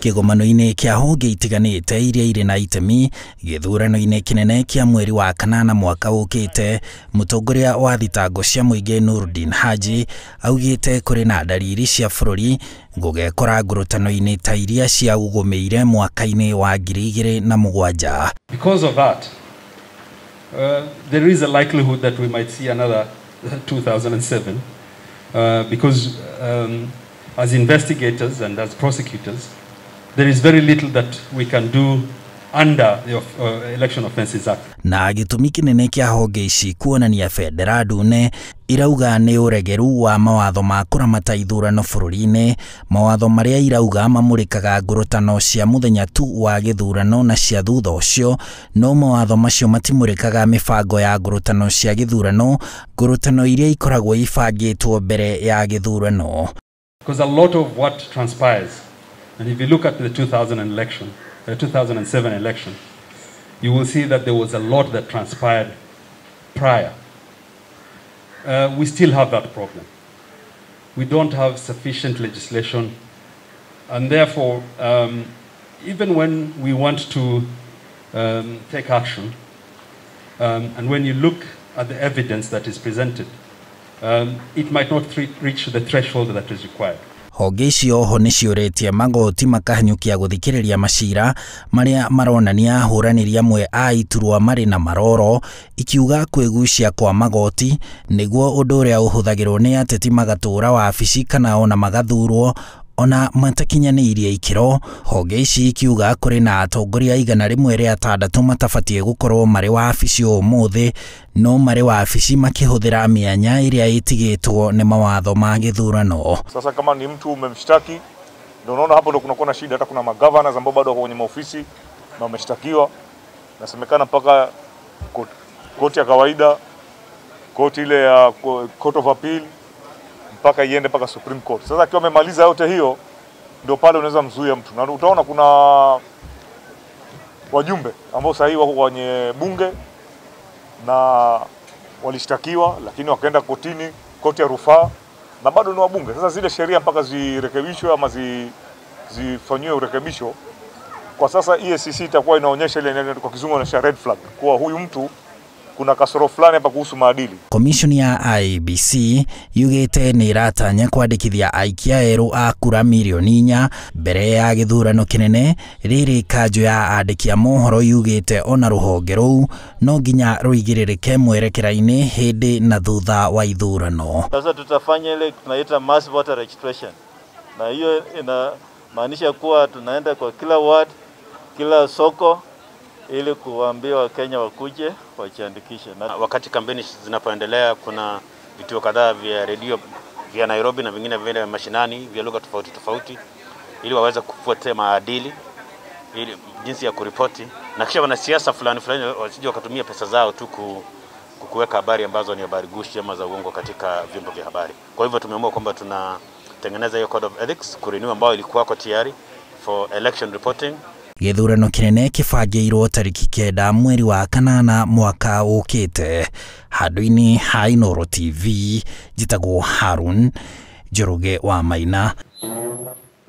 Kĩgomano-inĩ kĩa honge itiganĩte iria irĩ na itemi gĩthurano-inĩ kĩnene kĩa mweri wa kanana mwaka ũkĩte, mũtongoria wa thitango cia mũingĩ Nurdin Haji augĩte kũrĩ na ndariri cia bũrũri gũgekora ngurutano-inĩ ta iria ciaugũmĩire mwaka-inĩ wa 2007. Because of that, there is a likelihood that we might see another 2007, because as investigators and as prosecutors, there is very little that we can do under the Election Offences Act. Na gĩtũmi kĩnene kĩa honge ici kuonania bendera ndune irauga nĩ ũregeru wa mawatho ma kũramata ithurano bũrũri-inĩ, mawatho marĩa irauga mamũrĩkaga ngurutano cia mũthenya tu wa gĩthurano na cia thutha ũcio, no mawatho macio matimũrĩkaga mĩbango ya ngurutano cia gĩthurano, ngurutano iria ikoragwo ibangĩtwo mbere ya gĩthurano. Because a lot of what transpires, and if you look at the 2007 election, you will see that there was a lot that transpired prior. We still have that problem. We don't have sufficient legislation, and therefore, even when we want to take action, and when you look at the evidence that is presented, it might not reach the threshold that is required. Honge icio oho nĩciũrĩtie magoti makahanyũkia gũthikĩrĩria macira marĩa maronania ahũranĩri amwe a iturwa marĩ na maroro, ikiuga kwĩgucia kwa magoti nĩguo ũndũ ũrĩa ũhũthagĩrwo nĩ ateti magatũra wabici kana ona magathurwo ona matakinyanĩirie ikĩro. Honge ici ikiuga kũrĩ na atongoria 106 matabatiĩ gũkorwo marĩ wabici ũmũthĩ, no marĩ wabici makĩhũthĩra mĩanya ĩrĩa ĩtigĩtwo nĩ mawatho ma gĩthurano. Sasa kama ni mtu umemshtaki, ndio unaona hapo ndio kunakuwa na shida. Hata kuna magovernors ambao bado wako kwenye maofisi na wameshtakiwa, nasemekana mpaka koti ya kawaida, koti ile ya Court of Appeal, mpaka iende mpaka Supreme Court. Sasa akiwa amemaliza yote hiyo, ndio pale unaweza mzuia mtu. Na utaona kuna wajumbe ambao sasa hivi wako kwenye bunge na walishtakiwa, lakini wakaenda kotini, koti ya rufaa, na bado ni wabunge. Sasa zile sheria mpaka zirekebishwe ama zifanyiwe urekebisho. Kwa sasa EACC itakuwa inaonyesha ile, kwa kizungu inaonyesha red flag, kwa huyu mtu kuna kasoro fulani hapa kuhusu maadili. Commission ya IEBC yugite nĩ ĩratanya kwandĩkithia aikia erũ a kura mirioni 4 mbere ya gĩthurano kĩnene. Rĩrĩ kanjũ ya andĩki a mohoro yugĩte ona rũhonge rũu no nginya rũigĩrĩrĩke mwerekera-inĩ hĩndĩ na thutha wa ithurano. Sasa tutafanya ile tunaita mass voter registration, na hiyo inamaanisha kuwa tunaenda kwa kila ward, kila soko, ili kuambia Wakenya wakuje wajiandikishe. Na wakati kampeni zinapoendelea, kuna vituo kadhaa vya redio vya Nairobi na vingine vile mashinani vya lugha tofauti tofauti, ili waweze kufuata maadili, ili jinsi ya kuripoti, na kisha wanasiasa fulani fulani wasije wakatumia pesa zao tu kuweka habari ambazo ni habari gushi ama za uongo katika vyombo vya habari. Kwa hivyo tumeamua kwamba tunatengeneza hiyo code of ethics kurenew ambayo ilikuwa kwa tayari for election reporting. Gĩthurano kĩnene kĩbangĩirwo tarĩki 9 mweri wa 8 mwaka ũkĩte. Handũ-inĩ ha Inooro TV, njĩtagwo Harun Njoroge wa Maina.